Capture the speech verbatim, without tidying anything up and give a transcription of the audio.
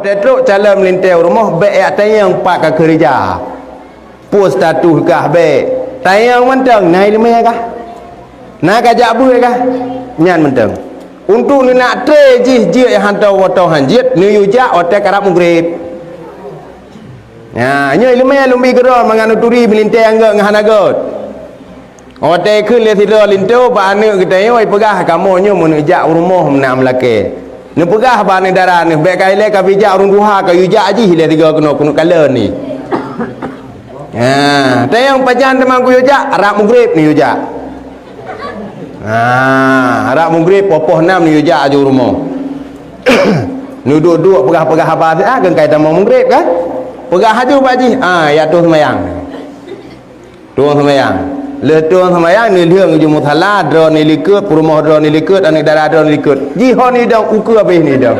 Teutrok calon meulintèe u rumoh, bèk jak tanyong pat ka keureuja. Peue status kah bèk. Tanyong mantong, na iéleumé kah? Na ka jak beuet kah? Nyan mantong. Untuk neunak tré jih jeuet nyang hantom woe tôh han jeuet, neuyue jak watèe karab mugreb. Nya, nyoe iéleumé lôn bi keudroe mangat neuturi meulintèe nyang göt ngon hana göt. Watèe kheun lé sidroe linto bak aneuk geutanyoe, ipeugah, "Kamoe nyoe meuneuk jak u rumoh meunan meulakèe." Neupeugah bak aneuk dara neuh, "Bèk ka ilèe ka bijak ureueng tuha, ka yue jak jih ilèe tiga keunoe keuneuk kalon ni." Ha, tanyong pajan teuma kuyue jak, rab mugreb neuyue jak. Ha, rab mugreb poh-poh nam neuyue jak aju rumoh. Neuduek-duek peugah-peugah haba siat, ah, keu kai tamong mugreb kan? Peugah aju bak jih, ah, ya tueng seumayang. Tueng seumayang. Lheueh tueng seumayang, neulheueng ju musala, droeneuh likot, peurumoh droeneuh likot, aneuk dara droeneuh likot. Jih ho neudong, ukeue abéh neudong.